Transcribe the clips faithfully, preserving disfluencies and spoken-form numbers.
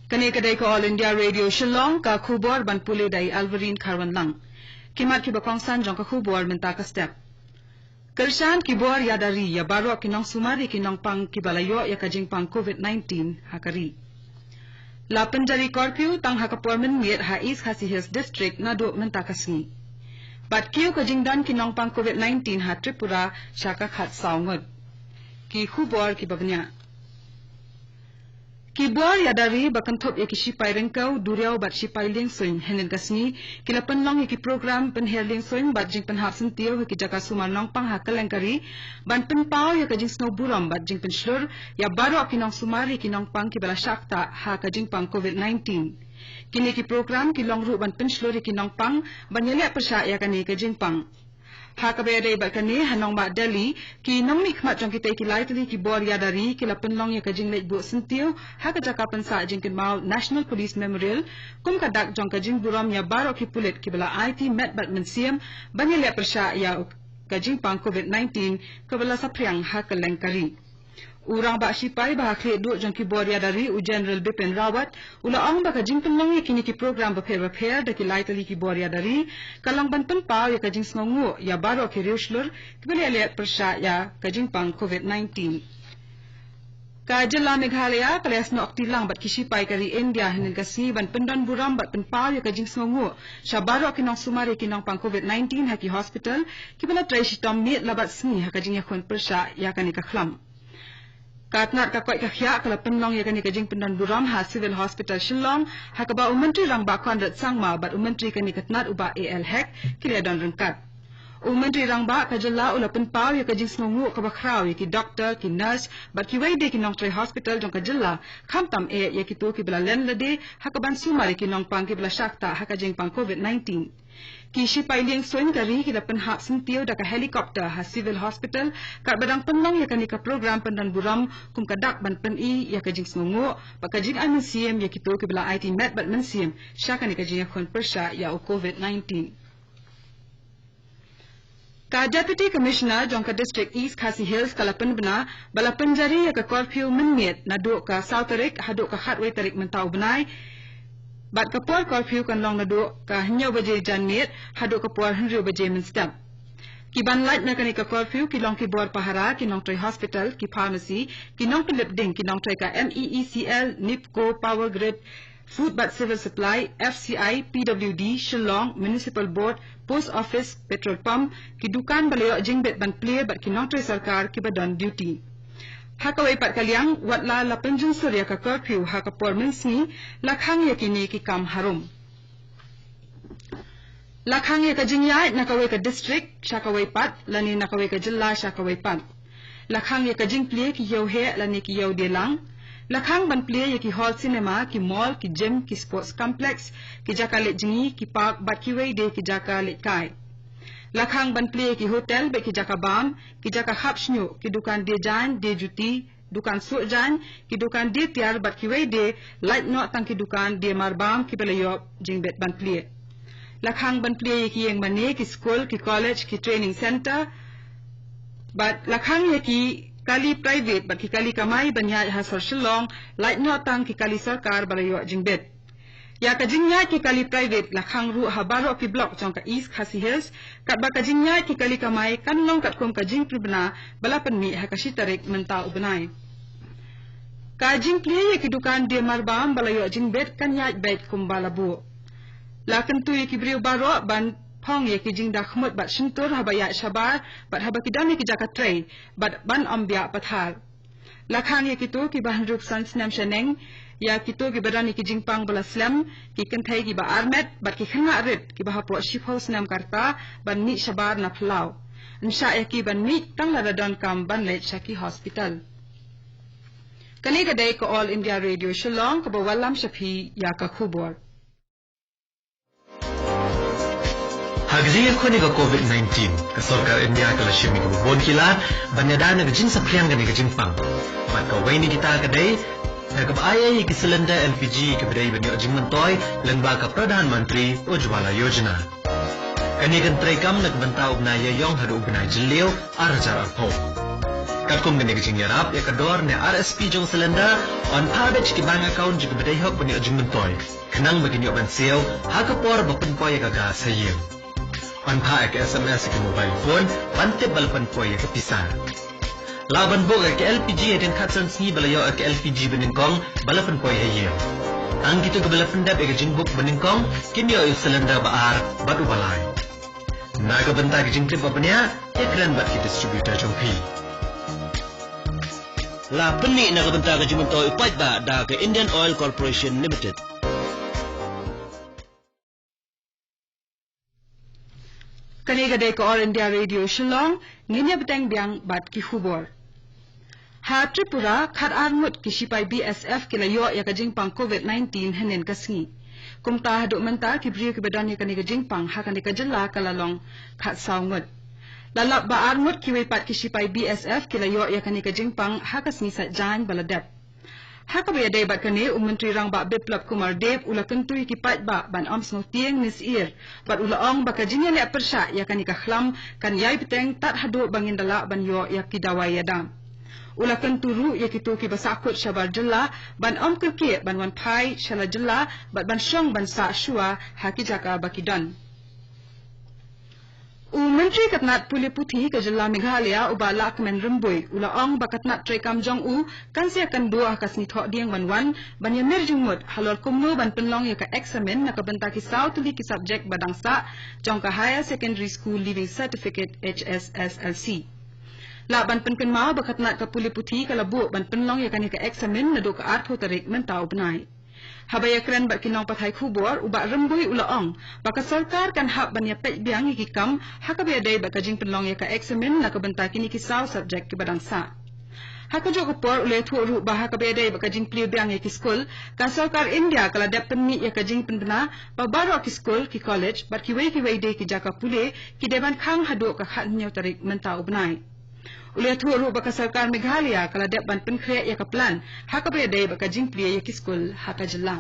Kane ka dei ka All India Radio Shillong, ka khubor ban pule da i Alvarine Kharwanlang. Ki mat kiba kongsan jong ka khubor mynta ka step. Kyrshan ki bor ïada ri ïa baroh ki nongsumar ïa ki nongpang kiba la ïoh ïa ka jingpang COVID nineteen ha ka ri. La pynjari curfew tang ha ka por mynmiet ha East Khasi Hills District naduh mynta ka sngi. Bad kiew ka jingdon ki nongpang COVID nineteen ha Tripura sha ka khatsaw ngut. Ki khubor kiba bniah. Ki bor ïada ri ba kynthup ïa ki shipai ryngkew, duriaw bad shipai liengsuiñ hynnin ka sngi ki la pynlong ïa ki program pynher liengsuiñ bad jingpynhap syntiew ha ki jaka sumar nongpang ha kylleng ka ri ban pynpaw ïa ka jingsngew burom bad jingpynshlur ïa baroh ki nongsumar ïa ki nongpang kiba la shah ktah ha ka jingpang COVID nineteen. Kine ki program ki long ruh ban pynshlur ïa ki nongpang ban ïaleh pyrshah ïa kane ka jingpang. Ha kaba ïadei bad kane, ha nongbah Delhi, ki nongmihkhmat jong kitei ki lai tylli ki bor ïada ri ki la pynlong ïa ka jingleit buh syntiew ha ka jaka pynsah jingkynmaw National Police Memorial kum ka dak jong ka jingburom ïa baroh ki pulit kiba la aiti met bad mynsiem ban ïaleh pyrshah ïa ka jingpang COVID nineteen kaba la saphriang ha kylleng ka ri. U rangbah shipai ba ha khlieh duh jong ki bor ïada ri, u General Bipin Rawat, u la ong ba ka jingpynlong ïa kine ki program bapher bapher da ki lai tylli ki bor ïada ri ka long ban pynpaw ïa ka jingsngewnguh ïa baroh ki riewshlur kiba la ïaleh pyrshah ïa ka jingpang COVID nineteen. Ka jylla Meghalaya ka la ïasnoh kti lang bad ki shipai ka ri India hynnin ka sngi ban pyndon burom bad pynpaw ïa ka jingsngewnguh sha baroh ki nongsumar ïa ki nongpang COVID nineteen ha ki hospital kiba la trei shitom miet la bad sngi ha ka jingïakhun pyrshah ïa kane ka khlam. Ka tnat ka koit ka khiah ka la pynlong ïa kane ka jingpyndon burom ha Civil Hospital Shillong, ha kaba u Myntri Rangbah Conrad Sangma bad u Myntri kane ka tnat u Bah A L Hek ki la don ryngkat. U Myntri Rangbah ka jylla u la pynpaw ïa ka jingsngewnguh kaba khraw ïa ki doktor, ki nurse bad kiwei de ki nongtrei hospital jong ka jylla, khamtam eh ïa kito kiba la len lade ha kaban sumar ïa ki nongpang kiba la shah ktah ha ka jingpang COVID nineteen. Ki shipai liengsuiñ ka ri ki la pynhap syntiew da ka helicopter ha Civil Hospital, katba dang pynlong ïa kane ka program pyndon burom kum ka dak ban pyni ïa ka jingsngewnguh bad ka jingai mynsiem ïa kito kiba la aiti met bad mynsiem sha kane ka jingïakhun pyrshah ïa u COVID nineteen. Ka Deputy Commissioner jong ka District East Khasi Hills ka la pynbna ba la pynjari ïa ka curfew mynmiet naduh ka saw tarik haduh ka khatwei tarik mynta u bnai. Bad ka por curfew kan long naduh ka hynñiew baje janmiet haduh ka por hynriew baje mynstep. Ki ban lait na kane ka curfew ki long ki bor pahara, ki nongtrei hospital, ki pharmacy, ki nongpynlip ding, ki nongtrei ka M E E C L, NEEPCO, Power Grid, Food bad Civil Supply, F C I, P W D, Shillong Municipal Board, Post Office, petrol pump, ki dukan ba la ïoh jingbit ban plie bad ki nongtrei sorkar kiba don duty. Ha kawei pat ka liang, wat la la pynjynsur ïa ka curfew ha ka por mynsngi, la khang ïa kine ki kam harum. La khang ïa ka jingïaid na kawei ka district sha kawei pat, lane na kawei ka jylla sha kawei pat. La khang ïa ka jingplie ki ïew heh lane ki ïew die lang. La khang ban plie ïa ki hall cinema, ki mall, ki gym, ki sports complex, ki jaka leit jngi, ki park bad kiwei de ki jaka leit kai. La khang ban plie ïa ki hotel bad ki jaka bam, ki jaka khap shñiuh, ki dukan die jaiñ, die juti, dukan suh jaiñ, ki dukan die tiar bad kiwei de, lait noh tang ki dukan die marbam kiba la ïoh jingbit ban plie. La khang ban plie ïa ki ïing mane, ki skul, ki college, ki training centre. Bad la khang ïa ki kali private bad ki kali kamai ban ïaid ha sor Shillong, lait noh tang ki kali sorkar ba la ïoh jingbit. Ïa ka jingïaid ki kali private la khang ruh ha baroh ki block jong ka East Khasi Hills, katba ka jingïaid ki kali kamai kan long katkum ka jingpynbna ba la pynmih ha ka shi tarik mynta u bnai. Ka jingplie ïa ki dukan die marbam ba la ïoh jingbit kan ïaid beit kumba la buh. La kyntu ïa ki briew baroh ban phong ïa ki jingdakhmut bad shyntur haba ïaid shabar bad haba ki don ïa ki jaka trei bad ban ym biah pathar. La khang ïa kito kiba hynriewphew san snem shaneng, ïa kito kiba don ïa ki jingpang ba la slem, ki kynthei kiba armet bad ki khynnah rit kiba hapoh shiphew snem ka rta ban mih shabar na phyllaw. Ym shah ïa ki ban mih tang lada donkam ban leit sha ki hospital. Kane ka dei ka All India Radio Shillong kaba wallam sha phi ïa ka khubor. Ha ka jingïakhun ïa ka COVID nineteen, ka sorkar India ka la shim ïa kaba bun ki lad ban ïada na ka jingsaphriang kane ka jingpang. Bad kawei na kita ka dei na kaba ai ïa ki cylinder L P G kaba dei ban ïoh jingmyntoi lyngba ka Pradhan Mantri Ujjwala Yojana. Kane kan treikam na ka bynta u bnai Ïaïong haduh u bnai Jylliew ar hajar arphew. Katkum kane ka jingïarap ïa ka dor ne R S P jong cylinder, yn phah beit sha ki bank account jong kiba dei hok ban ïoh jingmyntoi, khnang ba kin ïoh ban siew ha ka por ba pynpoi ïa ka gas ha ïing. Yn phah ïa ka S M S ïa ka mobile phone ban tip ba la pynpoi ïa ka pisa. Lah ban book ïa ka L P G hadien khatsan sngi ba la ïoh ïa ka L P G banyngkong ba la pynpoi ha ïing. Tang kito kiba la pyndep ïa ka jingbook banyngkong kin ïoh ïa u cylinder ba ar bad uba lai. Na ka bynta ka jingtip ba bniah, ïakren bad ki distributor jong phi. La pynmih na ka bynta ka jingmyntoi u paidbah da ka Indian Oil Corporation Limited. Kane ka dei ka All India Radio Shillong, ngin ïa bteng biang bad ki khubor. Ha Tripura, khat ar ngut ki shipai B S F ki la ïoh ïa ka jingpang COVID nineteen hynnin ka sngi. Kumta haduh mynta ki briew kiba don ïa kane ka jingpang ha kane ka jylla ka la long khat saw ngut. La lap ba ar ngut kiwei pat ki shipai B S F ki la ïoh ïa kane ka jingpang ha ka sngi Saitjaiñ ba la dep. Ha kaba ïadei bad kane, u Myntri Rangbah Biplab Kumar Deb u la kyntu ïa ki paidbah ban ym sngewtieng ne syier, bad u la ong ba ka jingïaleh pyrshah ïa kane ka khlam kan ïai bteng tad haduh ba ngin da lah ban ïoh ïa ki dawai ïada. U la kyntu ruh ïa kito kiba sahkut shabar jylla ban ym kyrkieh ban wan phai sha la jylla bad ban shong ban sah shuwa ha ki jaka ba ki don. U Myntri ka tnat pule puthi ka jylla Meghalaya, u Bah Lahkmen Rymbui, u la ong ba ka tnat treikam jong u kan sa ïakynduh ha ka sngi Thohdieng ban wan, ban ïamir jingmut halor kumno ban pynlong ïa ka eksamin na ka bynta ki saw tylli ki subject ba dang sah jong ka Higher Secondary School Leaving Certificate, H S S L C. Lah ban pynkynmaw ba ka tnat ka pule puthi ka la buh ban pynlong ïa kane ka eksamin naduh ka arphew tarik mynta u bnai. Haba ïakren bad ki nongpathai khubor, u Bah Rymbui u la ong ba ka sorkar kan hap ban ïapeit biang ïa ki kam ha kaba ïadei bad ka jingpynlong ïa ka eksamin na ka bynta kine ki saw subject kiba dang sah. Ha kajuh ka por u la ïathuh ruh ba ha kaba ïadei bad ka jingplie biang ïa ki skul, ka sorkar India ka la dep pynmih ïa ka jingpynbna ba baroh ki skul, ki college bad kiwei kiwei de ki jaka pule ki dei ban khang haduh ka khathynñiew tarik mynta u bnai. U la ïathuh ruh ba ka sorkar Meghalaya ka la dep ban pynkhreh ïa ka plan ha kaba ïadei bad ka jingplie ïa ki skul ha ka jylla.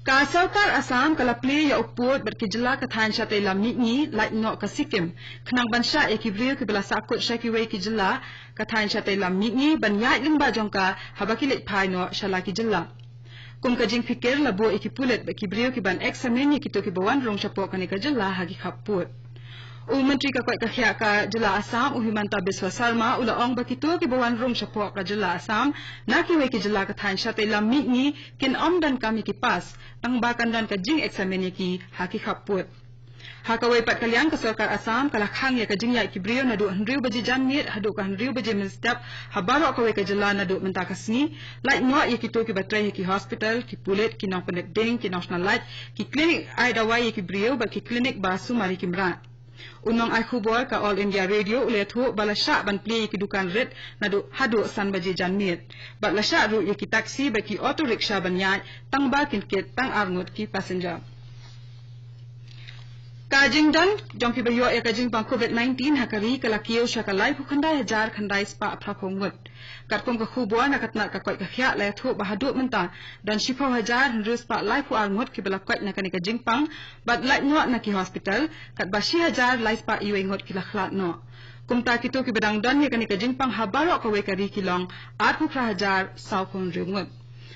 Ka sorkar Assam ka la plie ïa u pud bad ki jylla ka thaiñ shatei lam mihngi, lait noh ka Sikkim, khnang ban shah ïa ki briew kiba la sahkut sha kiwei ki jylla ka thaiñ shatei lam mihngi ban ïaid lyngba jong ka haba ki leit phai noh sha la ki jylla. Kum ka jingphikir, la buh ïa ki pulit bad ki briew ki ban eksamin ïa kito kiba wan rung shapoh kane ka jylla ha ki khappud. U Myntri ka koit ka khiah ka jylla Assam, u Himanta Biswa Sarma, u la ong ba kito kiba wan rung shapoh ka jylla Assam na kiwei ki jylla ka thaiñ shatei lam mihngi kin ym donkam ïa ki pass, tangba kan don ka jingeksamin ïa ki ha ki khappud. Ha kawei pat ka liang, ka sorkar Assam ka la khang ïa ka jingïaid ki briew naduh hynriew baje janmiet haduh ka hynriew baje mynstep ha baroh kawei ka jylla naduh mynta ka sngi, lait noh ïa kito kiba trei ha ki hospital, ki pulit, ki nongpynlip ding, ki nongsynshar lait, ki klinik ai dawai ïa ki briew bad ki klinik ba sumar ïa ki mrad. U nongai khubor ka All India Radio u la ïathuh ba la shah ban plie ïa ki dukan rit naduh haduh san baje janmiet, bad la shah ruh ïa ki taxi bad ki auto rickshaw ban ïaid, tangba kin kit tang ar ngut ki passenger. Ka jingdon jong kiba ïoh ïa ka jingpang COVID nineteen ha ka ri ka la kiew sha ka laiphew khyndai hajar khyndai spah phraphew ngut. Katkum ka khubor na ka tnat ka koit ka khiah, la ïathuh ba haduh mynta don shiphew hajar hynriew spah laiphew ar ngut kiba la koit na kane ka jingpang bad lait noh na ki hospital, katba shi hajar lai spah iwei ngut ki la khlad noh. Kumta kito kiba dang don ïa kane ka jingpang ha baroh kawei ka ri ki long arphew phra hajar sawphew hynriew ngut.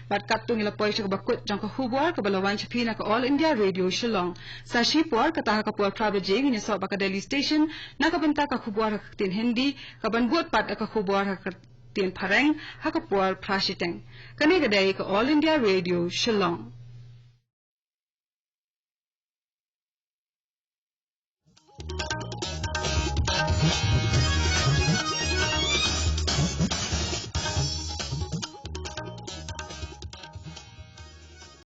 Bad katto ngi la poi sha kaba kut jong ka khubor kaba la wan sha phi na ka All India Radio Shillong. Sa shipor, kata ha ka por phra baje, ngin ïasoh bad ka Delhi Station na ka bynta ka khubor ha ka ktien Hindi, kaban bud pat da ka khubor ha ka ktien Phareng ha ka por phra shiteng. Kane ka dei ka All India Radio Shillong.